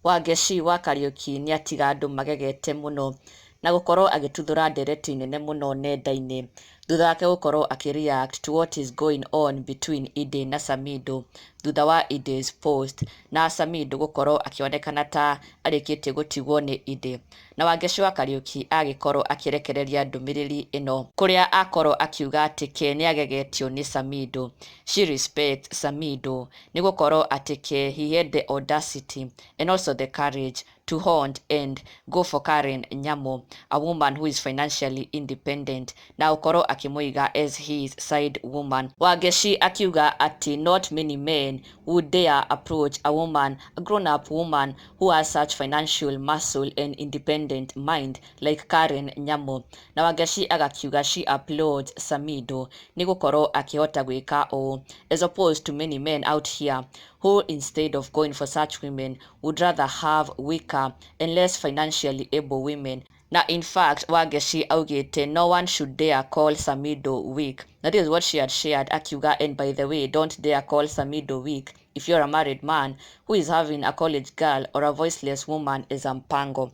Wangeci wa Kariuki nĩatiga andũ magegete mũno na gũkorwo agĩtuthũra ndereti nene mũno nenda-inĩ thutha wake gũkorwo akĩ react to what is going on between Edday na Samidoh, thutha wa Edday's post na Samidoh gũkorwo akĩonekana ta arĩkĩtie gũtigwo nĩ Edday. Na Wangeci wa Kariuki agĩkorwo akĩrekereria ndũmĩrĩri ĩno kũrĩa akorwo akiuga atĩ ke nĩagegetio nĩ Samidoh. She respect Samidoh nĩ gũkorwo atĩ ke he had the audacity and also the courage to haunt and go for Karen Nyamu, a woman who is financially independent, na gũkorwo akĩmũiga as his side woman. Wangeci akiuga atĩ not many men would dare approach a woman, a grown-up woman who has such financial muscle and independent mind like Karen Nyamu. Na Wangeci agakiuga she applauds Samidoh nĩ gũkorwo akĩhota gwĩka ũũ, as opposed to many men out here who, instead of going for such women, would rather have weaker and less financially able women. Na in fact, Wangeci augĩte no one should dare call Samidoh weak. Na this is what she had shared, akiuga, "And by the way, don't dare call Samidoh weak if you're a married man who is having a college girl or a voiceless woman as a mpango.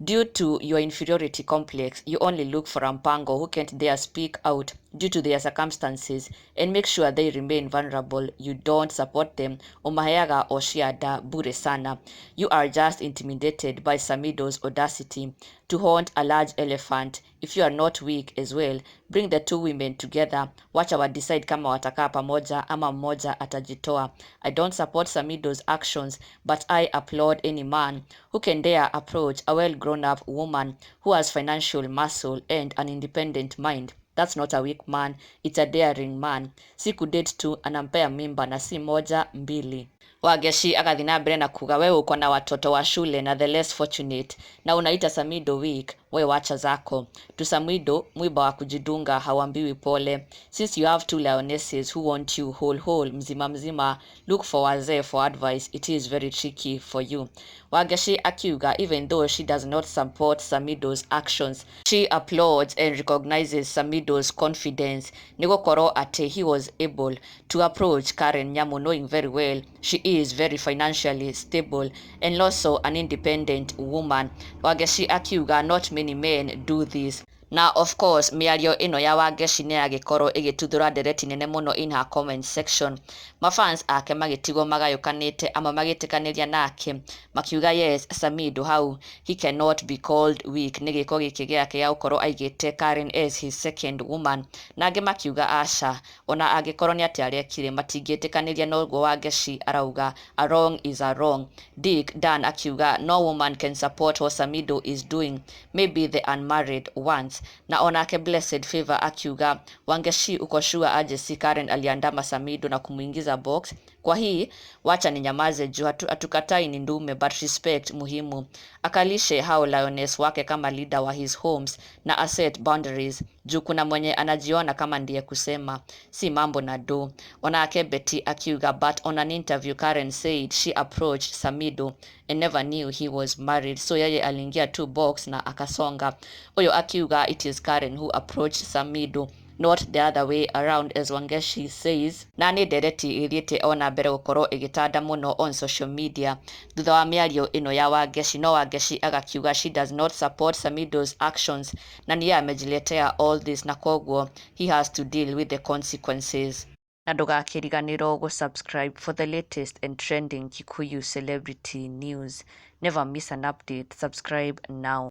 Due to your inferiority complex, you only look for a mpango who can't dare speak out due to their circumstances and make sure they remain vulnerable. You don't support them. Umaheaga ociada bure sana. You are just intimidated by Samidoh's audacity to haunt a large elephant. If you are not weak as well, bring the two women together. Wacha wa decide kama watakaa pamoja ama mmoja atajitoa. I don't support Samidoh's actions, but I applaud any man who can dare approach a well grown up woman who has financial muscle and an independent mind. That's not a weak man, it's a daring man. Si kudate tu, anampea mimba na si moja, mbili." Wangeci agathiĩ na mbere na kuga, "Wewe uko na watoto wa shule na the less fortunate na unaita Samidoh weak. We wacha zako tu. Samidoh, mwiba wa kujidunga hauambiwi pole. Since you have two lionesses who want you whole whole, mzima mzima, look for wazee for advice. It is very tricky for you." Wangeci akiuga even though she does not support Samidoh's actions, she applauds and recognizes Samidoh's confidence nĩ gũkorwo atĩ he was able to approach Karen Nyamu knowing very well she is very financially stable and also an independent woman. Wangeci akiuga not many men do this. Na of course, mĩario ĩno ya Wangeci nĩ yagĩkorwo ĩgĩtuthũra ndereti nene mũno in her comment section, mafans ake magĩtigwo magayũkanĩte, amwe magĩtĩkanĩria nake makiuga yes, Samidoh hau he cannot be called weak nĩ gĩko gĩkĩ gĩake gĩa gũkorwo aigĩte Karen as his second woman, na angĩ makiuga aca, ona angĩkorwo nĩ atĩa arekire, matingĩtĩkanĩria noguo Wangeci arauga, a wrong is a wrong. Dick Dan akiuga no woman can support what Samidoh is doing, maybe the unmarried ones. Na onake Blessed Favor akiuga, "Wangeci, uko sure aje si Karen aliandama Samidoh na kumuingiza box? Kwa hii wacha ninyamaze juu hatukatai ni ndume, but respect muhimu. Akalishe hao lioness wake kama leader wa his homes na aset boundaries juu kuna mwenye anajiona kama ndiye kusema si mambo na do." Onake Betty akiuga, "But on an interview Karen said she approached Samidoh and never knew he was married, so yeye aliingia tu box na akasonga." Uyo akiuga it is Karen who approached Samidoh, not the other way around as Wangeci says. Na nĩ ndereti ĩthiĩte ona mbere gũkorwo ĩgĩtanda mũno on social media thutha wa mĩario ĩno ya Wangeci. No Wangeci agakiuga she does not support Samidoh's actions na niye amejiletea all this, na koguo he has to deal with the consequences. Na ndũgakĩriganĩrwo gũ-subscribe for the latest and trending Kikuyu celebrity news. Never miss an update. Subscribe now.